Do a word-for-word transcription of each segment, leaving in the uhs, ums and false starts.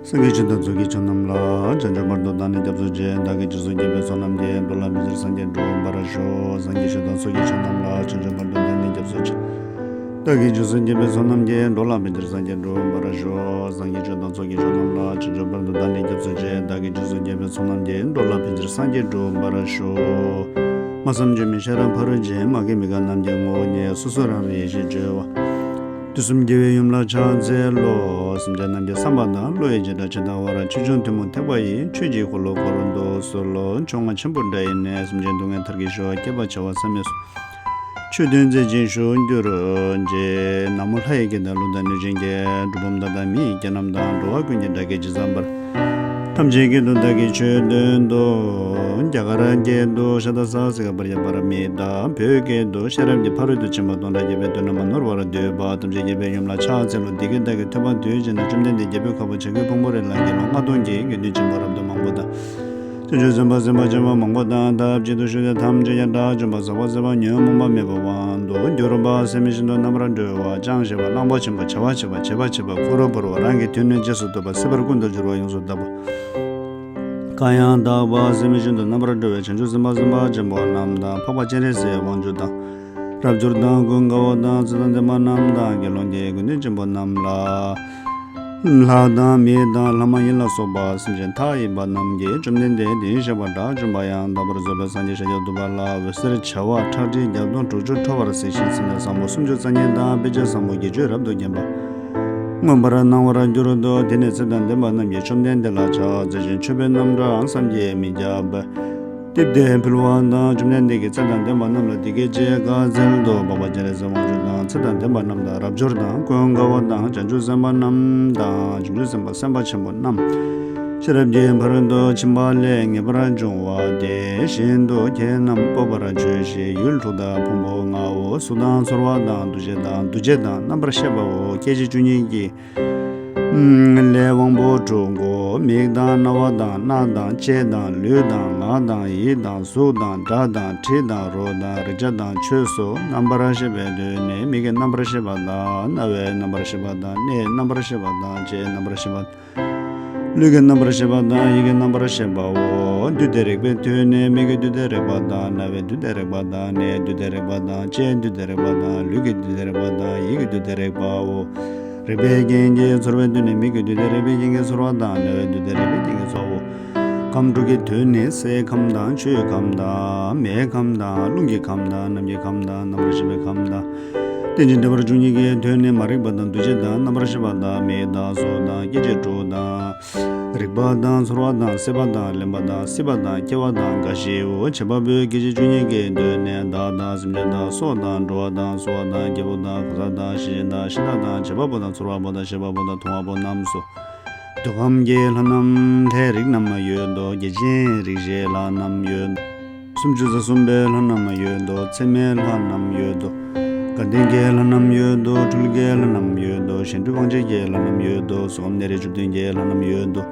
སངས་རྒྱས་ཆོས་དང་ཚོགས་ཀྱི་མཆོག་རྣམས་ལ། བྱང་ཆུབ་བར་དུ་བདག་ནི་སྐྱབས་སུ་མཆི། བདག་གིས་རྗེས་སུ་བགྱིས་པའི་ཚོགས་རྣམས་ཀྱིས། འགྲོ་ལ་ཕན་ཕྱིར་སངས་རྒྱས་འགྲུབ་པར་ཤོག་སངས་རྒྱས་ཆོས་དང་ཚོགས་ཀྱི་མཆོག་རྣམས་ལ། བྱང་ཆུབ་བར་དུ་བདག་ནི་སྐྱབས་སུ་མཆི། བདག་གིས་རྗེས་སུ་བགྱིས་པའི་ཚོགས་རྣམས་ཀྱིས། འགྲོ་ལ་ཕན་ཕྱིར་སངས་རྒྱས་འགྲུབ་པར་ཤོག་སངས་རྒྱས་ཆོས་དང་ཚོགས་ཀྱི་མཆོག་རྣམས་ལ། བྱང་ཆུབ་བར་དུ་བདག་ནི་སྐྱབས་སུ་མཆི། བདག་གིས་རྗེས་སུ་བགྱིས་པའི་ཚོགས་རྣམས་ཀྱིས། འགྲོ་ལ་ཕན་ཕྱིར་སངས་རྒྱས་འགྲུབ་པར་ཤོག་སྨྲ་བསམ་བརྗོད་མེད་ཤེས་རབ་ཕ་རོལ་ཕྱིན། སྨྲ་མཁས་མི་དགའ་རྣམས་ཀྱི་ངོ་བོ་ཉིད། སོ་སོ་རང་རིག་ཡེ་ཤེས་སྤྱོད་པ། དུས་གསུམ་རྒྱལ་བའི་ཡུམ་ལ་ཕྱག་འཚལ་ལོ། སེམས་ཅན་རྣམས་ཀྱི་བསམ་པ་དང་བློ་ཡི་བྱེ་བྲག་ཇི་ལྟ་བར། ཆོས་འབྱུང་ཐུན་མོང་ཐེག་པ་ཡི། ཆོས་ཀྱི་འཁོར་ལོ་བསྐོར་དུ་གསོལ་ལོ། མཆོག་དབང་ཆེན་པོའི་སྒྲ་ཡིས་ནི། སེམས་ཅན་སྡུག་བསྔལ་མཐར་གྱིས་ཤོག་སྐྱེ་བ་བྱ་བ་ཟད་མི་སྲིད། ཆོས་དོན་མཛད་ཅིང་བཞུགས་གྱུར་ཅིག་ན་མོ་ལྷ་ཡི་སྐད་དང་ཀླུ་དང་གནོད་སྦྱིན་སྐད། གྲུལ་བུམ་དག་དང་མི་ཡི་སྐད་རྣམས་དང་། འགྲོ་བ་ཀུན་གྱི་སྒྲ་སྐད་ཇི་ཙམ་པར། ཐམས་ཅད་སྐད་དུ་བདག་གིས་ཆོས་བསྟན་ཏོ། རྒྱ་གར་སྐད་དུ། ཤ་ད་ས་སི་ག་པར་ཡ་པ་ར་མི་ད། བོད་སྐད་དུ། ཤེས་རབ་ཀྱི་ཕ་རོལ་ཏུ་ཕྱིན་པ་སྟོང་ཕྲག་བརྒྱ་པའི་དོན་རྣམས་ནོར་བར་འདོད་པ་ཐམས་ཅད་རྒྱལ་བའི་ཡུམ་ལ་ཕྱག་འཚལ་ལོ། འདི་སྐད་བདག་གིས་ཐོས་པ་དུས་གཅིག་ན། བཅོམ་ལྡན་འདས་རྒྱལ་པོའི་ཁབ་བྱ་རྒོད་ཕུང་པོ་རེ་ལ་དགེ་སློང་ལྔ་སྟོང་གི་དགེ་འདུན་སྦྱིན་པ་རབ་ཏུ་མང་པོ་དང་། བྱང་ཆུབ་སེམས་དཔའ་སེམས་དཔའ་ཆེན་པོ་མང་པོ་དང་། ཐབས་གཅིག་ཏུ་བཞུགས་ཏེ་ཐམས་ཅད་ཀྱང་དགྲ་བཅོམ་པ་ཟག་པ་ཟད་པ་ཉོན་མོངས་པ་མེད་པ་དབང་དུ་གྱུར་པ་ཟད་མི་ཤིན་ཏུ་རྣམ་པར་གྲོལ་བ། ཅང་ཤེས་པ། གླང་པོ་ཆེན་པོ། བྱ་བ་བྱེད་པ། བྱེད་པ་བྱེད་པ། ཁུ་རུ་བུར་བ། རང་གི་དོན་ནི་རྗེས་སུ་བསྟོད་པ། སྲིད་པར་ཀུན་ཏུ་སྦྱོར་བ། ཡོངས་སུ་དག་པ། གང་ཡང་དག་པ་ཟད་མི་ཤིན་ཏུ་རྣམ་པར་གྲོལ་བའི་བྱང་ཆུབ་སེམས་དཔའ་སེམས་དཔའ་ཆེན་པོ་རྣམས་དང་། འཕགས་པ་སྤྱན་རས་གཟིགས་དབང་ཕྱུག་དང་། རབ་འབྱོར་དང་། ཀུན་དགའ་བོ་དང་། ཚེ་དང་ལྡན་པ་རྣམས་དང་། དགེ་སློང་གི་དགེ་འདུན་ཆེན་པོ་རྣམས་ལ། ལྷ་དང་མི་དང་ལྷ་མ་ཡིན་ལ་སོགས་པ་སེམས་ཅན་མཐའ་ཡས་པ་རྣམས་ཀྱིས་བཅོམ་ལྡན་འདས་དེ་བཞིན་གཤེགས་པ་དགྲ་བཅོམ་པ་ཡང་དག་པར་རྫོགས་པའི་སངས་རྒྱས་ཤཱཀྱ་ཐུབ་པ་ལ་འོད་ཟེར་བྱེ་བ་ཁྲག་ཁྲིག་བརྒྱ་སྟོང་དྲུག་ཅུ་འཕྲོ་བར་གཟིགས་ཤིང་། སེམས་ལ་བཟང་པོ་སུམ་ཅུ་རྩ་གཉིས་དང་། དཔེ་བྱད་བཟང་པོ་བརྒྱད་ཅུས་རབ་ཏུ་བརྒྱན་པ། མངོན་པར་སྣང་བར་གྱུར་ཏོ། དེ་ནས་ཚེ་དང་ལྡན་པ་རྣམས་ཀྱིས་བཅོམ་ལྡན་འདས་ལ་ཕྱག་འཚལ་ཞིང་། མཆོད་པའི་རྣམ་གྲངས་བསམ་གྱིས་མི་ཁྱབ་པ། གཏེར་དེ་ཕུལ་བ་དང་། བཅོམ་ལྡན་འདས་ཀྱིས་ཚེ་དང་ལྡན་པ་རྣམས་ལ་འདི་སྐད་ཅེས་བཀའ་སྩལ་ཏོ། འཕགས་པ་སྤྱན་རས་གཟིགས་དབང་ཕྱུག་དང་། ཚེ་དང་ལྡན་པ་རྣམས་དང་། རབ་འབྱོར་དང་། ཀུན་དགའ་བོ་དང་། བྱང་ཆུབ་སེམས་དཔའ་རྣམས་དང་། བྱང་ཆུབ་སེམས་དཔའ་སེམས་དཔའ་ཆེན་པོ་རྣམས། ཤེས་རབ་ཀྱི་ཕ་རོལ་ཏུ་ཕྱིན་པ་ལས་ངེས་པར་འབྱུང་བ་དེ་བཞིན་དུ་ཁྱེད་རྣམས་སྤོབས་པར་བྱོས་ཤིག་ཡུལ་དྲུག་དང་ཕུང་པོ་ལྔའོ། གཟུགས་དང་ཚོར་བ་དང་། འདུ་ཤེས་དང་། འདུ་བྱེད་དང་། རྣམ་པར་ཤེས་པའོ། སྐྱེ་མཆེད་བཅུ་གཉིས་ཀྱི་ལས་དབང་པོ་དྲུག་གོ། མིག་དང་། རྣ་བ་དང་། སྣ་དང་། ལྕེ་དང་། ལུས་དང་། ངག་དང་། ཡིད་དང་། གཟུགས་དང་། སྒྲ་དང་། དྲི་དང་། རོ་དང་། རེག་བྱ་དང་། ཆོས་སོ། རྣམ་པར་ཤེས་པའི་དོན་ནི་མིག་གི་རྣམ་པར་ཤེས་པ་དང་། རྣ་བའི་རྣམ་པར་ཤེས་པ་དང་། སྣའི་རྣམ་པར་ཤེས་པ་དང་། ལྕེའི་རྣམ་པར་ཤེས་པ། ལུས་ཀྱི་རྣམ་པར་ཤེས་པ་དང་། ཡིད་ཀྱི་རྣམ་པར་ཤེས་པའོ། འདུས་ཏེ་རེག་པའི་དོན་ནི་མིག་གི་འདུས་ཏེ་རེག་པ་དང་། རྣ་བའི་འདུས་ཏེ་རེག་པ་དང་། སྣའི་འདུས་ཏེ་རེག་པ་དང་། ལྕེའི་འདུས་ཏེ་རེག་པ་དང་། ལུས་ཀྱི་འདུས་ཏེ་རེག་པ་དང་། ཡིད་ཀྱི་འདུས་ཏེ་རེག་པའོ། རེག་པའི་རྐྱེན་གྱིས་ཚོར་བའི་དོན་ནི་མིག་གི་འདུས་ཏེ་རེག་པའི་རྐྱེན་གྱིས་ཚོར་བ་དང་། རྣ་བའི་འདུས་ཏེ་རེག་པའི་རྐྱེན་གྱིས་ཚོར་བའོ། ཁམས་དྲུག་གི་དོན་ནི་སའི་ཁམས་དང་། ཆུའི་ཁམས་དང་། མེའི་ཁམས་དང་། རླུང་གི་ཁམས་དང་། རྣམས་ཀྱི་ཁམས་དང་། རྣམ་པར་ཤེས་པའི་ཁམས་དང་། རྟེན་ཅིང་འབྲེལ་བར་འབྱུང་ཉིད་ཀྱི་དོན་ནི་མ་རིག་པ་དང་། འདུ་བྱེད་དང་། རྣམ་པར་ཤེས་པ་དང་། མིག་དང་། གཟུགས་དང་། སྐྱེ་མཆེད་དྲུག་དང་། རེག་པ་དང་། ཚོར་བ་དང་། སྲེད་པ་དང་། ལེན་པ་དང་། སྲིད་པ་དང་། སྐྱེ་བ་དང་། རྒ་ཤིའོ། བྱེད་པ་པོའི་སྐྱེ་མཆེད་བཅུ་གཉིས་ཀྱི་དོན་ནི་བདག་དང་། སེམས་ཅན་དང་། སྲོག་དང་། འགྲོ་བ་དང་། གསོ་བ་དང་། སྐྱེས་བུ་དང་། གང་ཟག་དང་། ཤེས་བཞིན་དང་། ཤེས་བདག་དང་། བྱེད་པ་པོ་དང་། ཚོར་བ་པོ་དང་། ཤེས་པ་པོ་དང་། མཐོང་བ་པོ་རྣམས་སོ། འདོད་ཁམས་ཀྱི་ལྷ་རྣམས་ལྷའི་རིགས་རྣམས་ཡོད་དོ། བརྒྱ་བྱིན་རིགས་བཞིའི་ལྷ་རྣམས་ཡོད་དོ། སུམ་ཅུ་རྩ་གསུམ་པའི་ལྷ་རྣམས་ཡོད་དོ། ཚད་མའི་ལྷ་རྣམས་ཡོད་དོ། དགའ་ལྡན་གྱི་ལྷ་རྣམས་ཡོད་དོ། སྤྲུལ་སྐུའི་ལྷ་རྣམས་ཡོད་དོ། གཞན་འཕྲུལ་དབང་བྱེད་ཀྱི་ལྷ་རྣམས་ཡོད་དོ། གཟུགས་ཁམས་གནས་རིས་བཅུ་བདུན་གྱི་ལྷ་རྣམས་ཡོད་དོ།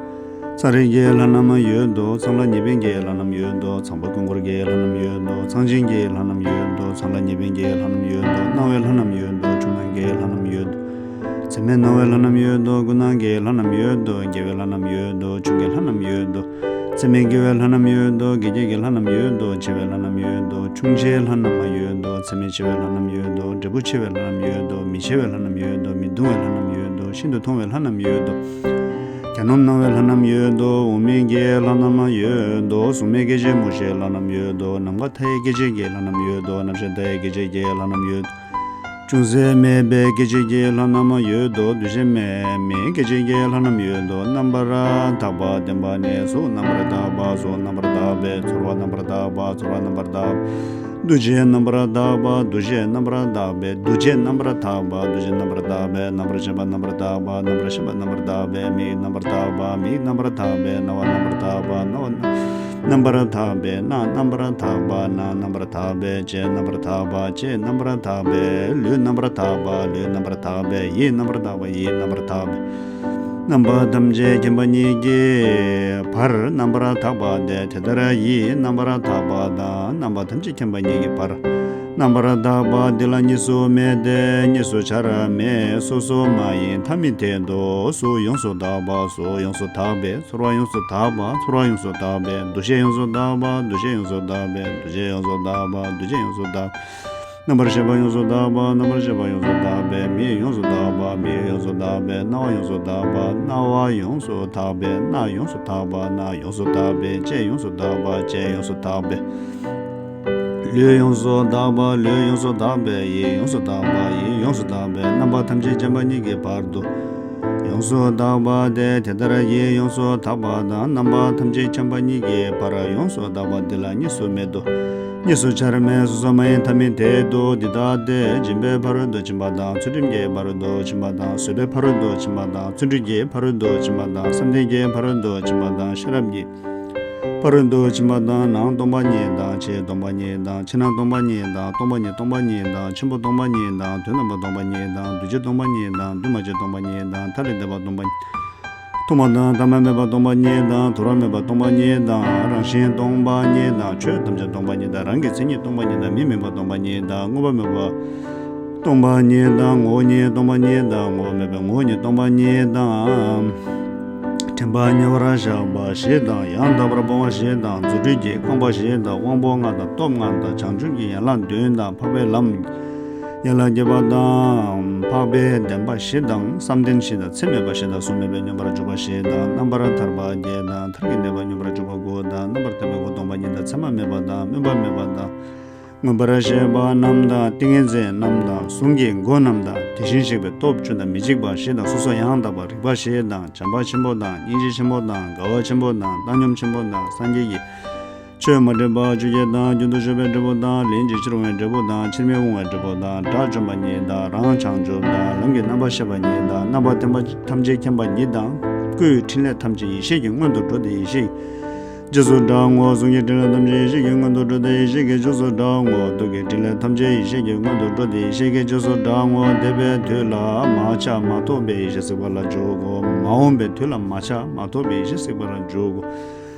ཚངས་རིས་ཀྱི་ལྷ་རྣམས་ཡོད་དོ། ཚངས་ལྷ་ཉེ་ཕན་གྱི་ལྷ་རྣམས་ཡོད་དོ། ཚངས་པ་ཀུན་འཁོར་གྱི་ལྷ་རྣམས་ཡོད་དོ། ཚངས་ཆེན་གྱི་ལྷ་རྣམས་ཡོད་དོ། ཚངས་ལྷ་ཉེ་ཕན་གྱི་ལྷ་རྣམས་ཡོད་དོ། སྣང་བའི་ལྷ་རྣམས་ཡོད་དོ། ཕྱོགས་སྣང་གི་ལྷ་རྣམས་ཡོད་དོ། ཚད་མེད་སྣང་བའི་ལྷ་རྣམས་ཡོད་དོ། ཀུན་སྣང་གི་ལྷ་རྣམས་ཡོད་དོ། དགེ་བའི་ལྷ་རྣམས་ཡོད་དོ། ཆུང་གི་ལྷ་རྣམས་ཡོད་དོ། ཚད་མེད་དགེ་བའི་ལྷ་རྣམས་ཡོད་དོ། དགེ་བརྒྱད་ཀྱི་ལྷ་རྣམས་ཡོད་དོ། ཆེ་བའི་ལྷ་རྣམས་ཡོད་དོ། ཆུང་ཆེའི་ལྷ་རྣམས་ཡོད་དོ། ཚད་མེད་ཆེ་བའི་ལྷ་རྣམས་ཡོད་དོ། འབྲས་བུ་ཆེ་བའི་ལྷ་རྣམས་ཡོད་དོ། མི་ཆེ་བའི་ལྷ་རྣམས་ཡོད་དོ། མི་གདུང་བའི་ལྷ་རྣམས་ཡོད་དོ། ཤིན་ཏུ་མཐོང་བའི་ལྷ་རྣམས་ཡོད་དོ། གྱ་ནོམ་སྣང་བའི་ལྷ་རྣམས་ཡོད་དོ། འོག་མིན་གྱི་ལྷ་རྣམས་ཡོད་དོ། གཟུགས་མེད་སྐྱེ་མཆེད་མུ་བཞིའི་ལྷ་རྣམས་ཡོད་དོ། ནམ་མཁའ་མཐའ་ཡས་སྐྱེ་མཆེད་ཀྱི་ལྷ་རྣམས་ཡོད་དོ། རྣམ་ཤེས་མཐའ་ཡས་སྐྱེ་མཆེད་ཀྱི་ལྷ་རྣམས་ཡོད་དོ། ཅུང་ཟད་མེད་པའི་སྐྱེ་མཆེད་ཀྱི་ལྷ་རྣམས་ཡོད་དོ། འདུ་ཤེས་མེད་མིན་སྐྱེ་མཆེད་ཀྱི་ལྷ་རྣམས་ཡོད་དོ། རྣམ་པར་དག་པ་བདེན་པ་ནི། གཟུགས་རྣམ་པར་དག་པ། གཟུགས་རྣམ་པར་དག་པའི་ཚོར་བ་རྣམ་པར་དག་པ། ཚོར་བ་རྣམ་པར་དག་པ། འདུ་བྱེད་རྣམ་པར་དག་པ། འདུ་ཤེས་རྣམ་པར་དག་པའི། འདུ་བྱེད་རྣམ་པར་དག་པ། འདུ་བྱེད་རྣམ་པར་དག་པའི། རྣམ་པར་ཤེས་པ་རྣམ་པར་དག་པ། རྣམ་པར་ཤེས་པ་རྣམ་པར་དག་པའི། མིག་རྣམ་པར་དག་པ། མིག་རྣམ་པར་དག་པའི། རྣ་བ་རྣམ་པར་དག་པ། རྣ་བ་རྣམ་པར་དག་པའི། སྣ་རྣམ་པར་དག་པ། སྣ་རྣམ་པར་དག་པའི། ལྕེ་རྣམ་པར་དག་པ། ལྕེ་རྣམ་པར་དག་པའི། ལུས་རྣམ་པར་དག་པ། ལུས་རྣམ་པར་དག་པའི། ཡིད་རྣམ་པར་དག་པ། ཡིད་རྣམ་པར་དག་པའི། རྣམ་པ་ཐམས་ཅད་མཁྱེན་པ་ཉིད་ཀྱི་བར་རྣམ་པར་དག་པ་སྟེ། དེ་ལྟར་ཡིད་རྣམ་པར་དག་པ་དང་། རྣམ་པ་ཐམས་ཅད་མཁྱེན་པ་ཉིད་ཀྱི་བར། རྣམ་པར་དག་པ་འདི་ལ་གཉིས་སུ་མེད་དེ། གཉིས་སུ་བྱར་མེད། སོ་སོ་མ་ཡིན་ཐ་མི་དད་དོ། སུ་ཡོངས་སུ་དག་པ། སུ་ཡོངས་སུ་དག་པས། ཚོར་བ་ཡོངས་སུ་དག་པ། ཚོར་བ་ཡོངས་སུ་དག་པས། འདུ་ཤེས་ཡོངས་སུ་དག་པ། འདུ་ཤེས་ཡོངས་སུ་དག་པས། འདུ་བྱེད་ཡོངས་སུ་དག་པ། འདུ་བྱེད་ཡོངས་སུ་དག་རྣམ་པར་ཤེས་པ་ཡོངས་སུ་དག་པ། རྣམ་པར་ཤེས་པ་ཡོངས་སུ་དག་པས། མིག་ཡོངས་སུ་དག་པ། མིག་ཡོངས་སུ་དག་པས། རྣ་བ་ཡོངས་སུ་དག་པ། རྣ་བ་ཡོངས་སུ་དག་པས། སྣ་ཡོངས་སུ་དག་པ། སྣ་ཡོངས་སུ་དག་པས། ལྕེ་ཡོངས་སུ་དག་པ། ལྕེ་ཡོངས་སུ་དག་པས། ལུས་ཡོངས་སུ་དག་པ། ལུས་ཡོངས་སུ་དག་པས། ཡིད་ཡོངས་སུ་དག་པ། ཡིད་ཡོངས་སུ་དག་པས། རྣམ་པ་ཐམས་ཅད་མཁྱེན་པ་ཉིད་ཀྱི་བར་དུ་ཡོངས་སུ་དག་པ་སྟེ། དེ་ལྟར་ཡིད་ཡོངས་སུ་དག་པ་དང་། རྣམ་པ་ཐམས་ཅད་མཁྱེན་པ་ཉིད་ཀྱི་བར་ཡོངས་སུ་དག་པ་འདི་ལ་གཉིས་སུ་མེད་དོ། གཉིས་སུ་བྱར་མེད། སོ་སོ་མ་ཡིན་ཐ་མི་དད་དོ། འདི་ལྟ་སྟེ། སྦྱིན་པའི་ཕ་རོལ་ཏུ་ཕྱིན་པ་དང་། ཚུལ་ཁྲིམས་ཀྱི་ཕ་རོལ་ཏུ་ཕྱིན་པ་དང་། བཟོད་པའི་ཕ་རོལ་ཏུ་ཕྱིན་པ་དང་། བརྩོན་འགྲུས་ཀྱི་ཕ་རོལ་ཏུ་ཕྱིན་པ་དང་། བསམ་གཏན་གྱི་ཕ་རོལ་ཏུ་ཕྱིན་པ་དང་། ཤེས་རབ་ཀྱི་ཕ་རོལ་ཏུ་ཕྱིན་པ་དང་། ནང་སྟོང་པ་ཉིད་དང་། ཕྱི་སྟོང་པ་ཉིད་དང་། ཕྱི་ནང་སྟོང་པ་ཉིད་དང་། སྟོང་པ་ཉིད་སྟོང་པ་ཉིད་དང་། ཆེན་པོ་སྟོང་པ་ཉིད་དང་། དོན་དམ་པ་སྟོང་པ་ཉིད་དང་། འདུ་བྱེད་སྟོང་པ་ཉིད་དང་། འདུས་མ་བྱས་སྟོང་པ་ཉིད་དང་། མཐའ་ལས་འདས་པ་སྟོང་པ་ཉིད། ཐོག་མ་དང་ཐ་མ་མེད་པ་སྟོང་པ་ཉིད་དང་། དུ་བ་མེད་པ་སྟོང་པ་ཉིད་དང་། རང་བཞིན་སྟོང་པ་ཉིད་དང་། ཆོས་ཐམས་ཅད་སྟོང་པ་ཉིད་དང་། རང་གི་མཚན་ཉིད་སྟོང་པ་ཉིད་དང་། མི་མིན་པ་སྟོང་པ་ཉིད་དང་། དངོས་པོ་མེད་པ་སྟོང་པ་ཉིད་དང་། ངོ་བོ་ཉིད་སྟོང་པ་ཉིད་དང་། ངོ་བོ་མེད་པའི་ངོ་བོ་ཉིད་སྟོང་པ་ཉིད་དང་། དྲན་པ་ཉེ་བར་བཞག་པ་བཞི་དང་། ཡང་དག་པར་སྤོང་བ་བཞི་དང་། རྫུ་འཕྲུལ་གྱི་རྐང་པ་བཞི་དང་། དབང་པོ་ལྔ་དང་། སྟོབས་ལྔ་དང་། བྱང་ཆུབ་ཀྱི་ཡན་ལག་བདུན་དང་། འཕགས་པའི་ལམ་ཡན་ལག་བརྒྱད་པ་དང་། འཕགས་པའི་བདེན་པ་བཞི་དང་། བསམ་གཏན་བཞི་དང་། ཚད་མེད་པ་བཞི་དང་། གཟུགས་མེད་པའི་སྙོམས་པར་འཇུག་པ་བཞི་དང་། རྣམ་པར་ཐར་པ་བརྒྱད་དང་། མཐར་གྱིས་གནས་པ་སྙོམས་པར་འཇུག་པ་དགུ་དང་། རྣམ་པར་ཐར་པའི་སྒོ་སྟོང་པ་ཉིད་དང་། མཚན་མ་མེད་པ་དང་། སྨོན་པ་མེད་པ་དང་། མངོན་པར་ཤེས་པ་རྣམས་དང་། ཏིང་ངེ་འཛིན་རྣམས་དང་། གཟུངས་ཀྱི་སྒོ་རྣམས་དང་། དེ་བཞིན་གཤེགས་པའི་སྟོབས་བཅུ་དང་། མི་འཇིགས་པ་བཞི་དང་། སོ་སོ་ཡང་དག་པ་རིག་པ་བཞི་དང་། བྱམས་པ་ཆེན་པོ་དང་། སྙིང་རྗེ་ཆེན་པོ་དང་། དགའ་བ་ཆེན་པོ་དང་། བཏང་སྙོམས་ཆེན་པོ་དང་། སངས་རྒྱས་ཀྱི་ཆོས་མ་འདྲེས་པ་བཅོ་བརྒྱད་དང་། རྒྱུན་དུ་ཞུགས་པའི་འབྲས་བུ་དང་། ལན་ཅིག་ཕྱིར་འོང་བའི་འབྲས་བུ་དང་། ཕྱིར་མི་འོང་བའི་འབྲས་བུ་དང་། དགྲ་བཅོམ་པ་ཉིད་དང་། རང་བྱང་ཆུབ་དང་། ལམ་གྱི་རྣམ་པར་ཤེས་པ་ཉིད་དང་། རྣམ་པ་ཐམས་ཅད་མཁྱེན་པ་ཉིད་དང་། སྐུའི་ཕྲིན་ལས་ཐམས་ཅད་ཡེ་ཤེས་ཀྱི་མངོན་དུ་འགྲོ་སྟེ། ཡེ་ཤེས་ཀྱི་རྗེས་སུ་འབྲང་ངོ་། གཟུངས་ཀྱི་ཕྲིན་ལས་ཐམས་ཅད་ཡེ་ཤེས་ཀྱི་མངོན་དུ་འགྲོ་སྟེ། ཡེ་ཤེས་ཀྱི་རྗེས་སུ་འབྲང་ངོ་། ཐུགས་ཀྱི་ཕྲིན་ལས་ཐམས་ཅད་ཡེ་ཤེས་ཀྱི་མངོན་དུ་འགྲོ་སྟེ། ཡེ་ཤེས་ཀྱི་རྗེས་སུ་འབྲང་ངོ་། འདས་པའི་དུས་ལ་མ་ཆགས་མ་ཐོགས་པའི་ཡེ་ཤེས་གཟིགས་པ་ལ་འཇུག་གོ། མ་འོངས་པའི་དུས་ལ་མ་ཆགས་མ་ཐོགས་པའི་ཡེ་ཤེས་གཟིགས་པ་ལ་འཇུག་གོ།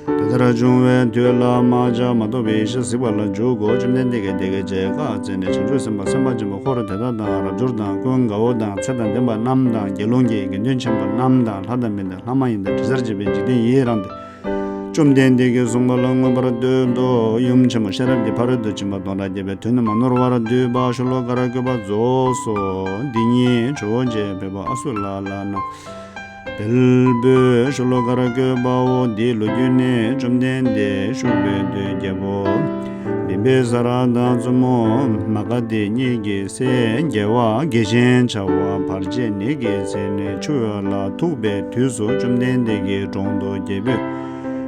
དེ་ལྟར་བྱུང་བའི་དུས་ལ་མ་ཆགས་མ་ཐོགས་པའི་ཡེ་ཤེས་གཟིགས་པ་ལ་འཇུག་གོ། བཅོམ་ལྡན་འདས་ཀྱིས་དེ་སྐད་ཅེས་བཀའ་སྩལ་ནས། བྱང་ཆུབ་སེམས་དཔའ་སེམས་དཔའ་ཆེན་པོ་འཁོར་དེ་དག་དང་། རབ་འབྱོར་དང་། ཀུན་དགའ་བོ་དང་། ཚེ་དང་ལྡན་པ་རྣམས་དང་། དགེ་སློང་གི་དགེ་འདུན་ཆེན་པོ་རྣམས་དང་། ལྷ་དང་མི་དང་ལྷ་མ་ཡིན་དང་། དྲི་ཟར་བཅས་པའི་འཇིག་རྟེན་ཡི་རངས་ཏེ། བཅོམ་ལྡན་འདས་ཀྱིས་གསུངས་པ་ལ་མངོན་པར་བསྟོད་དོ། ཡུམ་ཆེན་མོ་ཤེས་རབ་ཀྱི་ཕ་རོལ་ཏུ་ཕྱིན་པ་སྟོང་ཕྲག་བརྒྱ་པའི་དོན་ནི་མ་ནོར་བར་བསྡུས་པ་ཤོ་ལོ་ཀ་ར་བཀོད་པ་རྫོགས་སོ། འདི་ཉིད་ཇོ་བོ་རྗེ་བོད་པ་ཨ་སུ་ལ་ལ་ན། བལ་པོའི་ཤོ་ལོ་ཀར་བཀོད་པའོ། འདིའི་ལོ་རྒྱུས་ནི། བཅོམ་ལྡན་འདས་བཞུགས་པའི་དུས་རྒྱལ་པོ་བིམ་བི་ས་ར་དང་བཙུན་མོ་མ་ག་དྷི་གཉིས་ཀྱི་སྲས་རྒྱལ་བ་དགེ་ཞན་བྱ་བ་བར་ཆད་ནད་ཀྱི་ཚེ་ནས་འཆི་བ་ལ་ཐུག་པའི་དུས་སུ། བཅོམ་ལྡན་འདས་ཀྱི་དྲུང་དུ་རྒྱལ་པོས་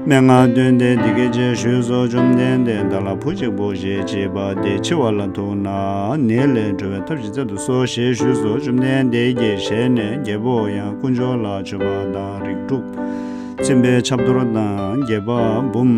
སྨྲེ་སྔགས་བཏོན་ཏེ་འདི་སྐད་ཅེས་ཞུས་སོ། བཅོམ་ལྡན་འདས། བདག་ལ་བུ་གཅིག་པོ་ཞེས་བགྱིས་པ་དེ་འཆི་བ་ལ་ཐུག་ན་ནད་ལས་གྲོལ་བའི་ཐབས་ཤིག་སྩལ་དུ་གསོལ་ཞེས་ཞུས་སོ། བཅོམ་ལྡན་འདས་ཀྱི་ཞལ་ནས་རྒྱལ་པོ་ཡང་དཀོན་མཆོག་ལ་མཆོད་པ་དང་རིགས་དྲུག་སྦྱིན་པའི་ཆབ་གཏོར་དང་། བརྒྱ་པ་འབུམ་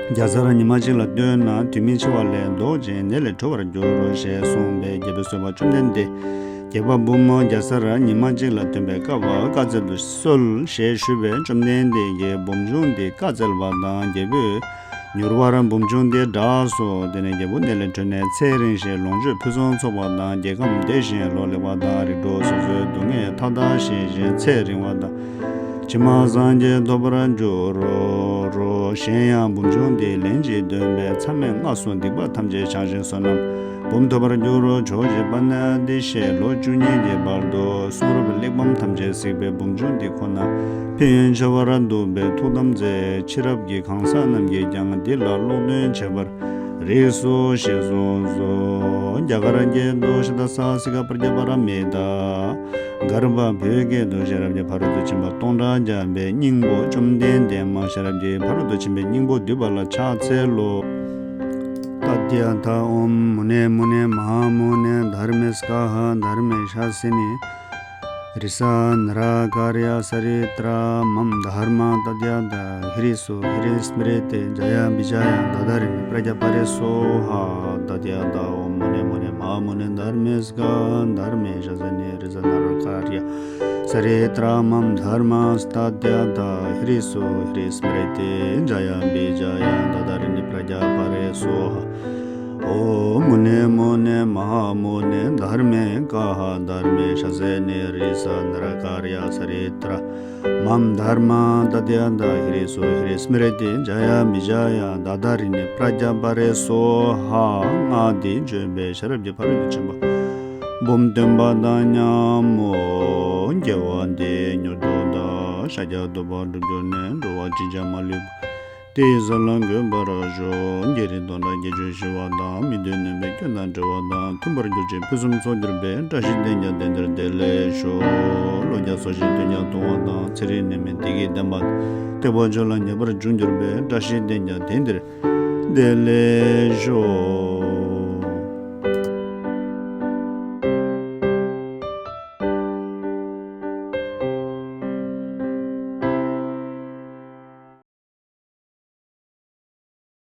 བརྒྱ་ཚར་ཉི་མ་གཅིག་ལ་བཏོན་ན་དུས་མིན་འཆི་བ་ལས་ལྡོག་ཅིང་ནད་ལས་གྲོལ་བར་འགྱུར་རོ་ཞེས་གསུངས་པས། རྒྱལ་པོས་གསོལ་བ། བཅོམ་ལྡན་འདས། བརྒྱ་པ་འབུམ་བརྒྱ་ཚར་ཉི་མ་གཅིག་ལ་བཏོན་པའི་སྐབས་བཀའ་སྩལ་དུ་གསོལ་ཞེས་ཞུས་པས། བཅོམ་ལྡན་འདས་ཀྱིས་འབུམ་ཆུང་འདི་བཀའ་སྩལ་བ་དང་། རྒྱལ་པོས་མྱུར་བར་འབུམ་ཆུང་འདི་བསྒྲགས་སོ། དེ་ནས་རྒྱལ་པོ་ནད་ལས་གྲོལ་ནས་ཚེ་རིང་ཞིང་ལོངས་སྤྱོད་ཕུན་སུམ་ཚོགས་པ་དང་། རྒྱལ་ཁམས་བདེ་ཞིང་ལོ་ལེགས་པ་དང་། རིགས་དྲུག་སོ་སོའི་སྡུག་བསྔལ་མཐའ་དག་ཞི་ཞིང་ཚེ་རིང་བ་དང་། ཕྱི་མ་སངས་རྒྱས་ཐོབ་པར་འགྱུར་རོ། གཞན་ཡང་འབུམ་ཆུང་འདི་ལན་གཅིག་འདོན་པས་མཚམས་མེད་ལྔ་སོགས་སྡིག་པ་ཐམས་ཅད་བྱང་ཞིང་བསོད་ནམས་འབུམ་ཐོབ་པར་འགྱུར་རོ། ཇོ་བོ་རྗེ་པཱ་ཎ་ཏི་ཤས་ལོ་བཅུ་གཉིས་ཀྱི་བར་དུ་གསུང་རབ་གླེགས་བམ་ཐམས་ཅད་གཟིགས་པས། འབུམ་ཆུང་འདི་ཁོ་ན་ཕན་ཡོན་ཆེ་བར་འདུག་པས་ཐུགས་དམ་མཛད། ཕྱི་རབས་ཀྱི་གང་ཟག་རྣམས་ཀྱིས་ཀྱང་འདི་ལ་ཀློག་འདོན་བྱེད་པར་རིགས་སོ་ཞེས་གསུངས་སོ། རྒྱ་གར་སྐད་དུ། ཤ་ད་ས་སི་ཀ་པྲ་ཛྙཱ་པཱ་ར་མི་ཏཱ། གརྦྷ། བོད་སྐད་དུ། ཤེས་རབ་ཀྱི་ཕ་རོལ་ཏུ་ཕྱིན་པ་སྟོང་ཕྲག་བརྒྱ་པའི་སྙིང་པོ་བཅོམ་ལྡན་འདས་མ་ཤེས་རབ་ཀྱི་ཕ་རོལ་ཏུ་ཕྱིན་པའི་སྙིང་པོ་བསྡུས་པ་ལ་ཕྱག་འཚལ་ལོ། ཏདྱ་ཐཱ། ཨོཾ་མུ་ནེ་མུ་ནེ་མ་ཧཱ་མུ་ནེ་དྷརྨེ་སྭཱ་ཧཱ། དྷརྨེ་ཤཱ་སི་ནི་རི་ས་ནཱ་ར་ཀཱ་རྱ་ས་རི་ཏྲ་མཾ་དྷརྨ་ཏདྱ་ཐཱ། ཧི་རི་སུ་ཧི་རི་སྨྲྀ་ཏེ། ཛཱ་ཡ་བི་ཛཱ་ཡ་དྷཱ་ད་རི་ནི་པྲ་ཛྙཱ་པཱ་རེ་སྭཱ་ཧཱ། ཏདྱ་ཐཱ། ཨོཾ་མུ་ནེ་མུ་ནེ་མ་ཧཱ་མུ་ནེ་དྷརྨེ་སྭཱ་ཧཱ། དྷརྨེ་ཤཱ་ས་ནི་རི་ས་ནཱ་ར་ཀཱ་རྱ་ས་རི་ཏྲ་མཾ་དྷརྨ་ཏདྱ་ཐཱ། ཧི་རི་སུ་ཧི་རི་སྨྲྀ་ཏེ། ཛཱ་ཡ་བི་ཛཱ་ཡ་དྷཱ་ད་རི་ནི་པྲ་ཛྙཱ་པཱ་རེ་སྭཱ་ཧཱ། ཨོཾ་མུ་ནེ་ ཀ་ཧ་དྷརྨེ་ཤ་ཟེ་ནི་རི་ས་ནི་ར་ཀ་རི་ཡ་ས་རི་ཏྲ། མམ་དྷརྨ་ད་དེ་ཡ་ད་ཧི་རི་སུ་ཧི་རི་སྨི་རི་ཏི་ཇ་ཡ་བི་ཇ་ཡ་ད་དྷ་རི་ནི་པྲ་ཛྙཱ་པ་རི་སྭཱ་ཧཱ། སྔགས་འདི་བརྗོད་པས་ཤེས་རབ་ཀྱི་ཕ་རོལ་ཏུ་ཕྱིན་པ་འབུམ་སྟོན་པ་དང་མཉམ་མོ། དགེ་བ་འདིས་མྱུར་དུ་བདག །ཤཱཀྱ་ཐུབ་པ་འགྲུབ་གྱུར་ནས། འགྲོ་བ་ཅིས་ཀྱང་མ་ལུས་པ། དེ་ཡི་ས་ལ་འགོད་པར་ཤོག །བགེགས་རིགས་སྟོང་ཕྲག་བརྒྱད་ཅུ་ཞི་བ་དང་། མི་མཐུན་ནུས་པའི་སྐྱོན་དང་བྲལ་བ་དང་། མཐུན་པར་གྱུར་ཅིང་ཕུན་སུམ་ཚོགས་གྱུར་པའི། བཀྲ་ཤིས་ལྡན་ཀྱང་དེང་འདིར་བདེ་ལེགས་ཤོག །ལོ་བརྒྱ་འཚོ་ཞིང་དུས་ཀྱང་ཐུང་བ་དང་། ཚེ་རིང་ནད་མེད་བདེ་སྐྱིད་ལྡན་པ་དང་། ཐེག་པ་ཆོས་ལ་ངེས་པར་འབྱུང་གྱུར་པའི། བཀྲ་ཤིས་ལྡན་ཀྱང་དེང་འདིར་བདེ་ལེགས་ཤོག